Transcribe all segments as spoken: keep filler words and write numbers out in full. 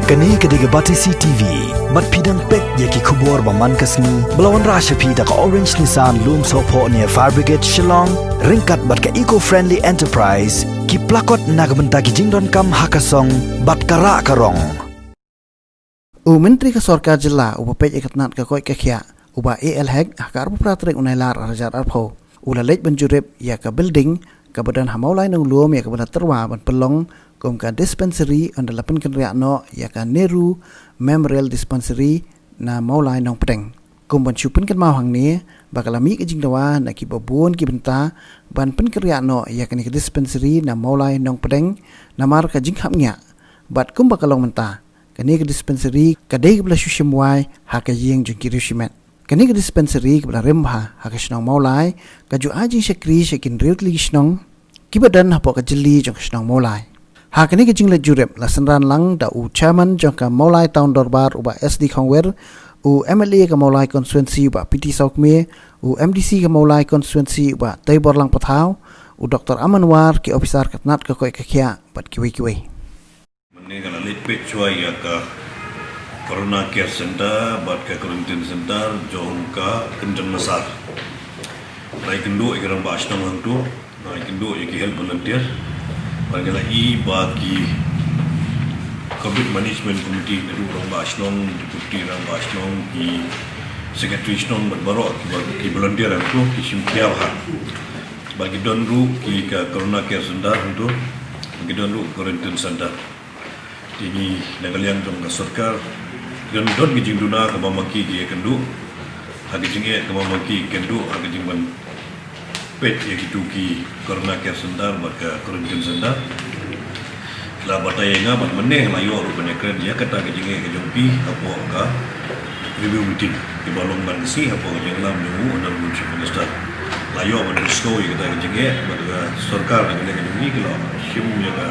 Kane ka dei ka Batesi T V. Bad phi dang peit ïa ki khubor ba man ka sngi ba la wanrah sha phi da ka Orange Nissan Lumsohphoh near Fire Brigade Shillong, ryngkat bad ka Eco Friendly Enterprise, ki plakot na ka bynta ki jingdonkam ha ka song bad ka rah ka rong. U Myntri ka Sorkar Jylla uba peit ïa ka tnat ka koit ka khiah, u Bah A L Hek, ha ka arphew phra tarik u Nailar arhajar arphew, u la leit ban jurip ïa ka building kaba don ha Mawlai Nonglum ïa kaba la tyrwa ban pynlong kum ka dispensary, ynda la pynkynriah noh ïa ka Nehru Memorial Dispensary na Mawlai Nongpdeng. Kum ban shu pynkynmaw hangne ba ka la mih ka jingdawa na kiba bun ki bynta ban pynkynriah noh ïa kane ka dispensary na Mawlai Nongpdeng namar ka jingkhapngiah. Bad kumba ka long mynta, kane ka dispensary ka dei kaba la shu shim wai ha ka ïing jong ki riewshimet. Kane ka dispensary kaba la rim bha ha ka shnong Mawlai ka ju ai jingshakri sha ki hynriew tylli ki shnong kiba don hapoh ka jylli jong ka shnong Mawlai. Ha kane ka jingleit jurip la synran lang da u Chairman jong ka Mawlai Town Dorbar u Bah S D Khongwir, u M L A ka Mawlai Constituency u Bah P T Sawkmie, u M D C ka Mawlai Constituency u Bah Teiborlang Pathaw, u Doktor Aman War, ki ophisar ka tnat ka koit ka khiah bad kiwei kiwei. Mynne nga la leit peit shuwa ïa ka Corona Care Center bad ka Quarantine Center jong ka Kynjang Massar. Nga la ïakynduh ïa ki rangbah shnong hangto, nga la ïakynduh ïa ki health volunteer. Bad nga la ïohi ba ki Covid Management Committee, naduh rangbah shnong, deputy rangbah shnong, ki secretary shnong bad baroh ki, ki volunteer hangto ki shim khia bha. Bad ki don ruh ki ka Corona Care Center hangto, ki don ruh Quarantine Center. Te ngi na ka liang jong ka sorkar, don, don ki jingduna kaba ma ki ki ïakynduh. Ha ka jingeh kaba ma ki ki ïakynduh ha ka jingban peit ïa kitu ki Corona Care Center bad ka Quarantine Center. La batai ïa nga bad mynne la ïoh ruh ban ïakren ïa kata ka jingeh ka jong phi hapoh ka review meeting kiba long ban ka sngi hapoh ka jingïalam jong u Honorable Chief Minister. La ïoh ban pynskhem ïa kata ka jingeh bad ka sorkar na ka liang ka jong ngi ki la shim ïa ka,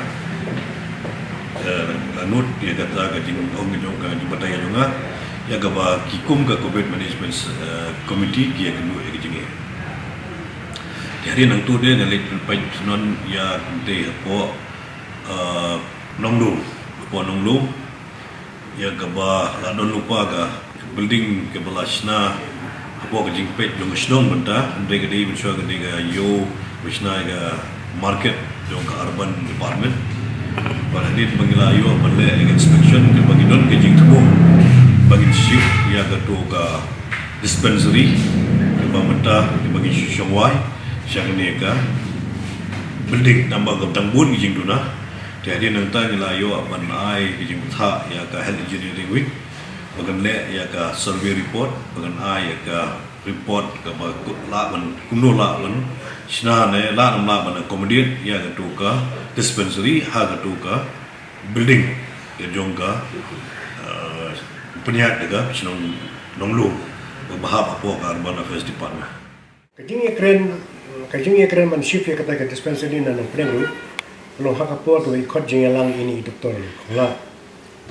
eh, la nud ïa kata ka jingong ka jong ka jingbatai ka jong nga ïa kaba ki kum ka Covid Management, eh, Committee ki ïakynduh ïa ka jingeh. Te hadien nangto de nga leit pynpait shnong ïa kynthei hapoh, eh, Nonglum, hapoh Nonglum. Ïa kaba la don lypa ka building kaba la shna hapoh ka jingpeit jong ka shnong mynta, hynrei ka dei mynshuwa ka dei ka ïew ba shna ïa ka market jong ka urban department. Bad hadien ba ngi la ïoh ban leh ïa ka inspection kaba ngi don ka jingthmu ba ngin shift ïa kato ka dispensary kaba mynta kaba ngi shu shong wai sha kane ka building namar ka dang bun ki jingduna. Te hadien nangta ngi la ïoh ban ai ka jingbthah ïa ka Health Engineering Wing ba kan leh ïa ka survey report ba kan ai ïa ka report kaba lah ban kumno lah ban shna ne lah ban lah ban accommodate ïa kato ka dispensary ha kato ka building ka jong ka, eh, pynïaid da ka shnong Nonglum ba hap hapoh ka Urban Affairs Department. Ka jingïakren, ka jingïakren ban shift ïa kata ka dispensary na Nongpdeng ruh ka long ha ka por kaba i khot jingïalang ïa i Doktor Kongla.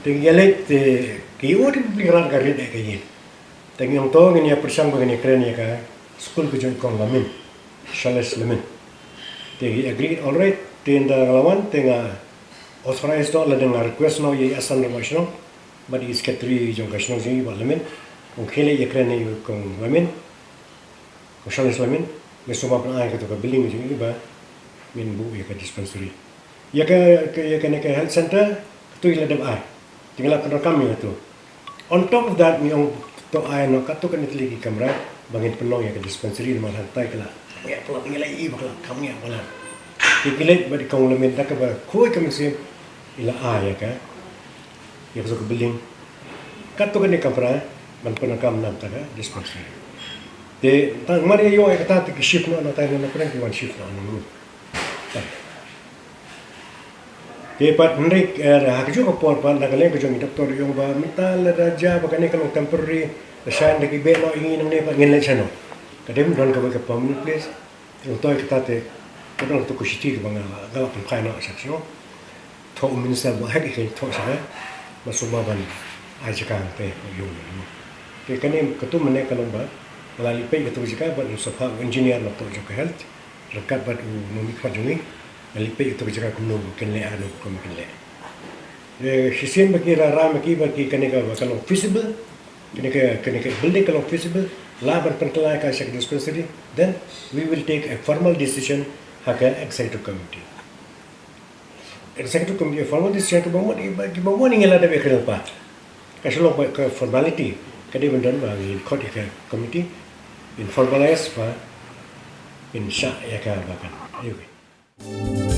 Te ngi ïaleit te ki u di bli ran ka rit ïa ka ïing. Te ngi ong to ngin ïa pyrshang ba ngin ïakren ïa ka skul ka jong i Kong Lamin, Charles Lamin. Te ngi agree, all right. Te ynda nga la wan te nga authorize noh lane nga request noh ïa i Assam Rangbah Shnong bad i secretary jong ka shnong jong i Bah Lamin. Ong khie leit ïakren ïa i Kong Lamin. Kong Charles Lamin, me sumar ban ai kato ka building jong i ba ngin buh ïa ka dispensary. Ïa ka, ka, ïa kane ka health center, kato i la dep ai. Te ngi la pyndonkam ïa kato. On top of that, ngi ong to ai noh kato kane tylli ki kamra ba ngin pynlong ïa ka dispensary namar hangtai ka la khapngiah palat, ngi la ïohi ba ka la khapngiah palat. Te ki leit bad i Kong Lamin da kaba khuid ka mynsiem i la ai ïa ka ïa kato ka building. Kato kane ka kamra ban pyndonkam na kata ka dispensary. Te tang mar ïa ïoh ïa kata te ki shift noh na tai na pdeng ki wan shift noh na Nonglum. Te pat hynrei, eh, ha kajuh ka por pat na ka liang ka jong i doktor i ong ba mynta lada jia ba kane ka long temporary, ka shai da ki beh noh ïa ngi nangne pat ngin leit shano. Ka dei ban don kawei ka permanent place. Ong to ïa kata te ka don kato ka shithi kaba nga la, nga la pynphai noh sha ka shnong. Thoh u minister ba hek ïa ka thoh sha nga. Ba sumar ban ai jaka hangtei ïa u. Te kane kato mynne ka long ba nga la leit peit kato ka jaka bad u Sopha u engineer na thoh jong ka health ryngkat bad u nongmihkhmat jong ngi. Nga la leit peit kato ka jaka kumno kin leh, ano kumno kin leh. Eh, shisien ba ki la rai ma ki ba ki kane ka, ba ka long feasible, kane ka, kane ka building ka long feasible, lah ban pynkylla ka sha ka dispensary, then we will take a formal decision ha ka executive committee. Executive committee, formal decision ka ba mon, ba, ki ba mon ngi la da ba ka pa. Ka shalok ba ka formality, ka dei ban don ba ngin khot ïa ka committee, in formalize ba, in shah ïa ka ba kan. Anyway.